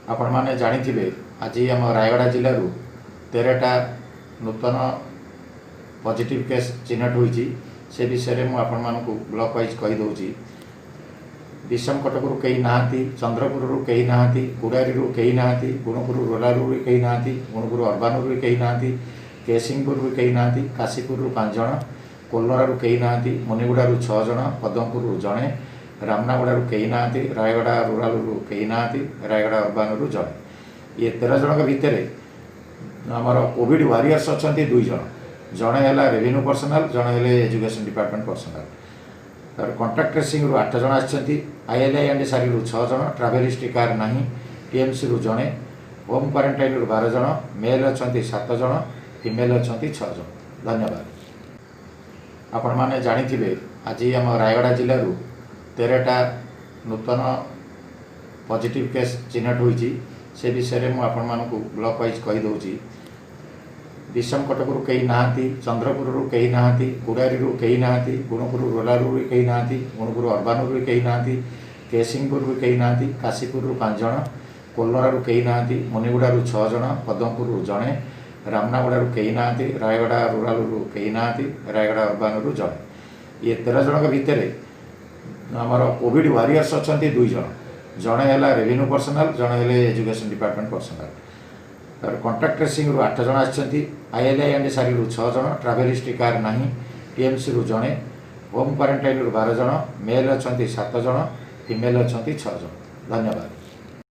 ଆପଣମାନେ ଜାଣିଥିବେ, ଆଜି ଆମ ରାୟଗଡ଼ା ଜିଲ୍ଲାରୁ 13ଟା ନୂତନ ପଜିଟିଭ୍ କେସ୍ ଚିହ୍ନଟ ହୋଇଛି। ସେ ବିଷୟରେ ମୁଁ ଆପଣମାନଙ୍କୁ ବ୍ଲକ୍ ୱାଇଜ୍ କହିଦେଉଛି। ବିଷମକଟକରୁ କେହି ନାହାନ୍ତି, ଚନ୍ଦ୍ରପୁରରୁ କେହି ନାହାନ୍ତି, ଗୁଡ଼ାରୀରୁ କେହି ନାହାନ୍ତି, ଗୁଣପୁର ରୁରାଲରୁ ବି କେହି ନାହାନ୍ତି, ଗୁଣପୁର ଅର୍ବାନରୁ ବି କେହି ନାହାନ୍ତି, କେସିଂପୁରରୁ କେହି ନାହାନ୍ତି, କାଶୀପୁରରୁ 5 ଜଣ, କୋଲନରାରୁ କେହି ନାହାନ୍ତି, ମୁନିଗୁଡ଼ାରୁ 6 ଜଣ, ପଦମପୁରରୁ ଜଣେ, ରାମନାଗୁଡ଼ାରୁ କେହି ନାହାନ୍ତି, ରାୟଗଡ଼ା ରୁରାଲରୁ କେହି ନାହାନ୍ତି, ରାୟଗଡ଼ା ଅର୍ବାନରୁ ଜଣେ। ଇଏ 13 ଜଣଙ୍କ ଭିତରେ ଆମର କୋଭିଡ଼ ୱାରିୟର୍ସ ଅଛନ୍ତି 2 ଜଣ। ଜଣେ ହେଲା ରେଭିନ୍ୟୁ ପର୍ସନାଲ, ଜଣେ ହେଲେ ଏଜୁକେସନ୍ ଡିପାର୍ଟମେଣ୍ଟ ପର୍ସନାଲ। ତାପରେ କଣ୍ଟାକ୍ଟ ଟ୍ରେସିଂରୁ 8 ଜଣ ଆସିଛନ୍ତି, ଆଇଏଲ୍ଆଇ ଆଣ୍ଡ ସାରିରୁ 6 ଜଣ, ଟ୍ରାଭେଲ୍ ହିଷ୍ଟ୍ରି କାହାର ନାହିଁ, ଟିଏମ୍ସିରୁ ଜଣେ, ହୋମ୍ କ୍ୱାରେଣ୍ଟାଇନ୍ରୁ 12 ଜଣ, ମେଲ୍ ଅଛନ୍ତି 7 ଜଣ, ଫିମେଲ୍ ଅଛନ୍ତି 6 ଜଣ। ଧନ୍ୟବାଦ। ଆପଣମାନେ ଜାଣିଥିବେ, ଆଜି ଆମ ରାୟଗଡ଼ା ଜିଲ୍ଲାରୁ 13ଟା ନୂତନ ପଜିଟିଭ୍ କେସ୍ ଚିହ୍ନଟ ହୋଇଛି। ସେ ବିଷୟରେ ମୁଁ ଆପଣମାନଙ୍କୁ ବ୍ଲକ୍ ୱାଇଜ୍ କହିଦେଉଛି। ବିଷମକଟକରୁ କେହି ନାହାନ୍ତି, ଚନ୍ଦ୍ରପୁରରୁ କେହି ନାହାନ୍ତି, ଗୁଡ଼ାରୀରୁ କେହି ନାହାନ୍ତି, ଗୁଣପୁର ରୁରାଲରୁ ବି କେହି ନାହାନ୍ତି, ଗୁଣପୁର ଅର୍ବାନରୁ ବି କେହି ନାହାନ୍ତି, କେସିଂପୁରରୁ କେହି ନାହାନ୍ତି, କାଶୀପୁରରୁ 5 ଜଣ, କୋଲନରାରୁ କେହି ନାହାନ୍ତି, ମୁନିଗୁଡ଼ାରୁ 6 ଜଣ, ପଦମପୁରରୁ ଜଣେ, ରାମନାଗୁଡ଼ାରୁ କେହି ନାହାନ୍ତି, ରାୟଗଡ଼ା ରୁରାଲରୁ କେହି ନାହାନ୍ତି, ରାୟଗଡ଼ା ଅର୍ବାନରୁ ଜଣେ। ଇଏ 13 ଜଣଙ୍କ ଭିତରେ ଆମର କୋଭିଡ଼ ୱାରିୟର୍ସ ଅଛନ୍ତି 2 ଜଣ। ଜଣେ ହେଲା ରେଭିନ୍ୟୁ ପର୍ସନାଲ, ଜଣେ ହେଲେ ଏଜୁକେସନ୍ ଡିପାର୍ଟମେଣ୍ଟ ପର୍ସନାଲ। ତାପରେ କଣ୍ଟାକ୍ଟ ଟ୍ରେସିଂରୁ 8 ଜଣ ଆସିଛନ୍ତି, ଆଇଏଲ୍ଆଇ ଆଣ୍ଡ ସାରିରୁ 6 ଜଣ, ଟ୍ରାଭେଲ୍ ହିଷ୍ଟ୍ରି କାହାର ନାହିଁ, ଟିଏମ୍ସିରୁ ଜଣେ, ହୋମ୍ କ୍ୱାରେଣ୍ଟାଇନ୍ରୁ 12 ଜଣ, ମେଲ୍ ଅଛନ୍ତି 7 ଜଣ, ଫିମେଲ୍ ଅଛନ୍ତି 6 ଜଣ। ଧନ୍ୟବାଦ।